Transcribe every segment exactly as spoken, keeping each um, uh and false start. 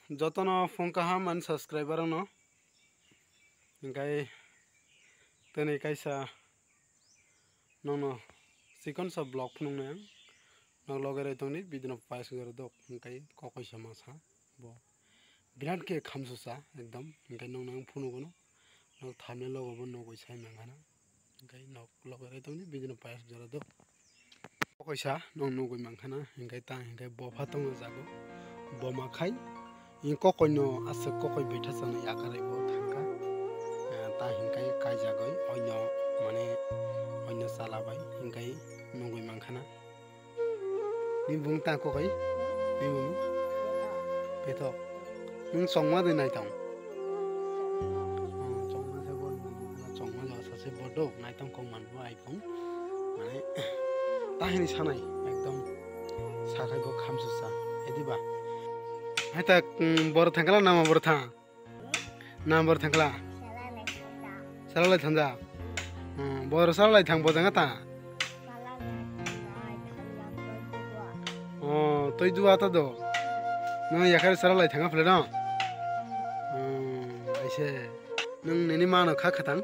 Jotono phung kaham ani subscriber rokno. Hinkhe tini kaisa nono chikon sa vlog phunuknai ang. Nok loge roi tongdi video no pais gore dok, hinkhe kokoi sa masa bo birat khe khamsusa ekdom, hinkhe nokno ang phunugono, nok thumbnail logo bo nugui sai mankhana. Hinkhe nok loge roi tongdi video no pais gore dok. Kokoi sa nok nugui mankhana, hinkhe ta hinkhe bopha tongo jago, boma khai Ni kokoi no aswk kokoi baitha chana yakarwi bo thangkha. Eh, ta hinkai kaijagwi oino mane oino chala bai hinkai nugwi mankhana. Ni bung ta kokoi? Ni bung? Peto. Nung chongma de nai tong? Oh, chongma se bo, chongma jo sa se bodo nai tong kong man bo ai. Mane tahini sanai ekdom sakai bo khamsusa ediba. Hai ta, mm, bor thangkla nama bor thang? Nama bor thangkla? Salalai thangja. Hmm, bor salalai thang bojanga ta? Oh, toi dua ta do. Nang yakar salalai thanga phle no? Hmm, aise. Nung nini mano kha khatang?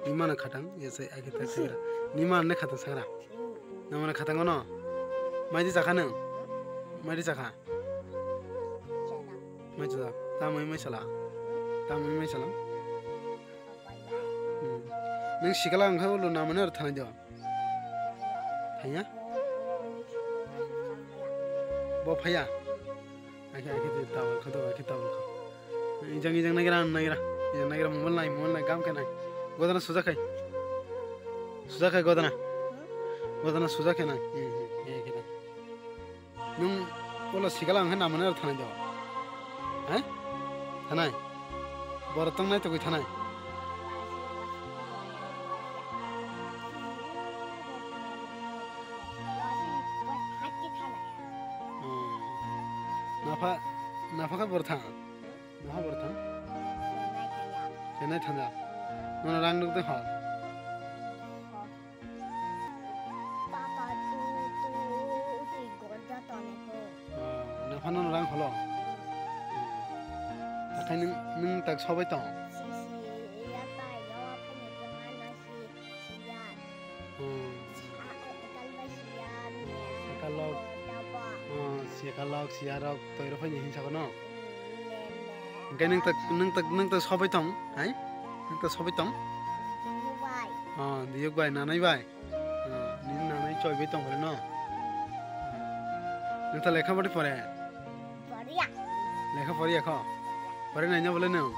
Ni mano khatang? Yes, I get that. Ni mano ne khatang sangra. Nang mano khatang no? Maidi chakha nung? Maidi chakha? Mai chajak. Tamoi mai sala. Tamoi mai sala. Hmm. Nung sikala wngkha ulo namani aro thanai do. Thanya? Bo phaya? Akhe, akhe, tawal kha, tawal kha, tawal kha. Ijang, ijang nagira, nagira. Ijang nagira, mobile nai, mobile nai, gam khe nai. Godana suja khai. Suja khai godana. Godana suja khai nai. Hmm, hmm, eh, khe nai. Nung ulo sikala wngkha namani aro thanai do. He? Thanai? Borok tong nai togwi thanai. Hmm. Napha, napha khe bor thang? Napha bor thang? Chenai thangya. Nono rang nuk de hor. Papa tu tu si gorja tane ko. Oh, napha nono rang holo. Akhai nung, nung tak sobai tong. Si si ya ta yo phai ni ko mana si si ya. Hmm. Ekal bai si ya. Ekalok. Oh, si ekalok si arok toiro phai ni hinsa kono. Hingke nung tak, nung tak, nung tak sobai tong, hai? Nung tak sobai tong? Diyuk bai. Oh, diyuk bai, nanai bai. Oh, nini nanai choi bai tong phai no? Nung tak lekha bodi pore? Poriya. Lekha poriya kho? Pore nai no bole nung?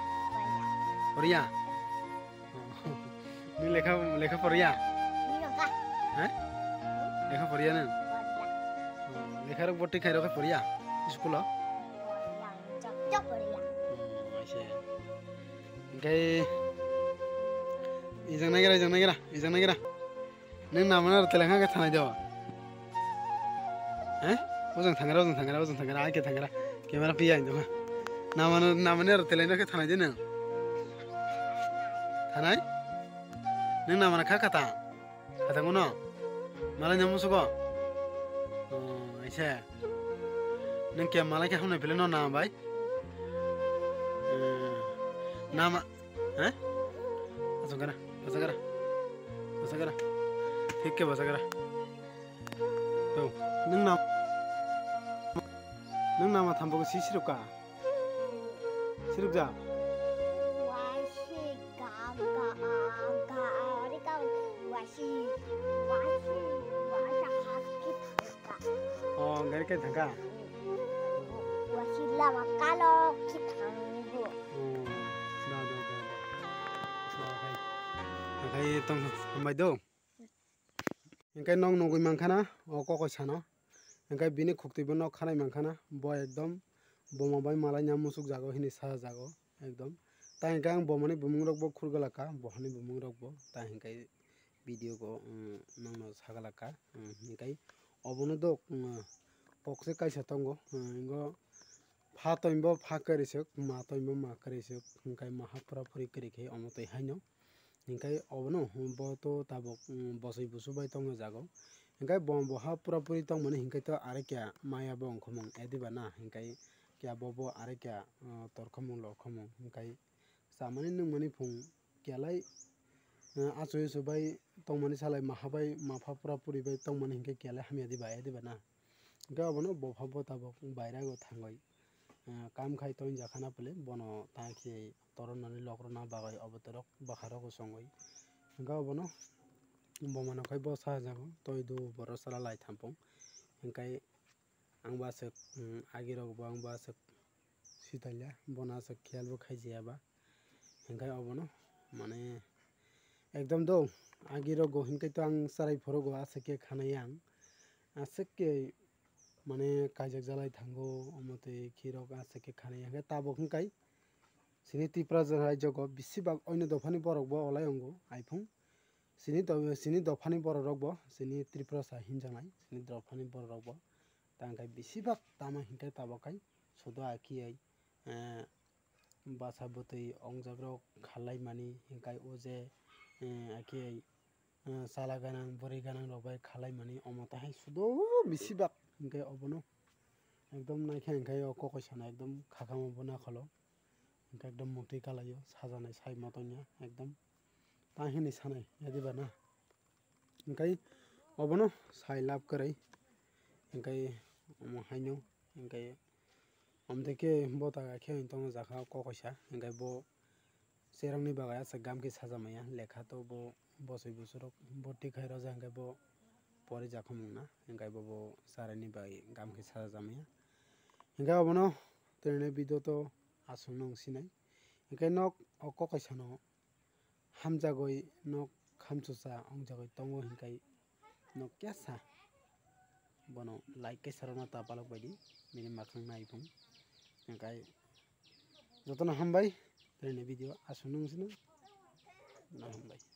Poriya. Poriya? Ni lekha, lekha poriya? Ni lekha. He? Lekha poriya nang? Poriya. Oh, lekha rok boti khai rok poriya? School o? Poriya. Chok chok poriya. Hmm, aise. Hingke ijang nagira, ijang nagira, ijang nagira. Nang namani aro teleng khe thanai do. He? Ojang thangra, ojang thangra, ojang thangra, ai khe thangra. Camera piya indo. Namani, namani aro teleng khe thanai de nang. Thanai? Nang namani kha kata? Kata ngono? Malai nang musugo? Oh, aise. Nang khe malai khe hamnai pele no nama bai? Hmm. Nama, he? Asongkara, asongkara, asongkara. Thik khe asongkara. To, nung nam, nung nama thambo si sirupka? Sirupja? Wasi ga ga ga ri ka wasi wasi wasa haki thangka. Oh, gari kai thangka? Wasi lama kalo ki thango. Oh, da da da da. Da khai. Da khai tong hambai do. Hingke nog nogoi mankhana o kokoi sano. Hingke bini khuktuibo nog khanai mankhana. Bo ekdom boma bai malai nya musuk jago hini sa jago ekdom. Ta hingke ang bomani bumung rok bo khurgala ka, bohani bumung rok bo. Ta hingke video go, um, nogno sagala ka. Um, hingke obono dok, um, kokse kaisa tongo. Um, ingo pha toimbo pha kwrwisuk, ma toimbo ma kwrwisuk, hingke maha pura puri kwrwi khe omo twi haino. Hingke obono bo to tabuk, mm, bosoi busu bai tongna jago. Hingke bo boha pura puri tongmani hingke to arekya maya bo wngkhomung ediba na hingke kya bobo are kya, ah, torkhomung lorkhomung hwnkhe chamani nungmani phung kyalai, ah, achu ichu bai tongmani salai maha bai mapha pura puri bai tongmani hwnkhe kyalai hamya diba ya diba na? Hwnkhe obono bopha bo tabok bairago thangwi, ah, kam khai tongjakhana pole bono ta khe toronnani lokrokna bagwi obo torok bwkharok chongwi. Hwnkhe obono bo mano khai bo sajago toi do borok sala lai thampung. Hwnkhe ang bo aswk, um, agirok bo ang bo aswk sitalia, bono aswk khiyal bo khaijaya ba. Hwnkhe obono mane ekdom do agirok go hwnkhe to ang chwrai phuru go aswk khe khanai ang. Aswk khe mane kaijak jalai thango, omo twi khirok aswk khe khanai hwnkhe tabuk hwnkhe chini Tripura rajyo go bisi bak oino dophani borok bo olai ongo iphung. Chini do-, chini dophani borok rok bo chini Tripura sa hinjaknai, chini dophani borok rok bo. Tang khe bisi bak tamo hwnkhe tabuk khai sudo aki ai, eh, bwsa bwtwi ongjakrok khalai mani hwnkhe o je, eh, aki ai, eh, chala ganang bwrwi ganang rok bai khalai mani omo tahai sudo bisi bak hwnkhe obono ekdom naikhe hwnkhe o kok kaisa no ekdom khakamo bo nakholo hwnkhe ekdom muktwi kalaio sajaknai sai motonya ekdom ta hinwi sanai ya diba na? Hwnkhe obono sai lab kwrwi hwnkhe omo haino hwnkhe omo twi khe bo ta khe tongo jaka kok kaisa hwnkhe bo cherokni bagwi aswk gam khe sajakmaya lekha to bo bosoi busurok bo tikhlai rwjak hwnkhe bo porijakhomung na hwnkhe bo bo charaini bagwi gam khe sajakmaya hwnkhe obono twini video to aswk nung sinai hwnkhe nok o kok kaisa no hamjagwi nok khamchusa ongjagwi tongo hwnkhe nok kesa bono like khe sarokna ta palok baidi bini makhang naiphung hwnkhe jotono hambai twini video aswk nung sino jotono hambai.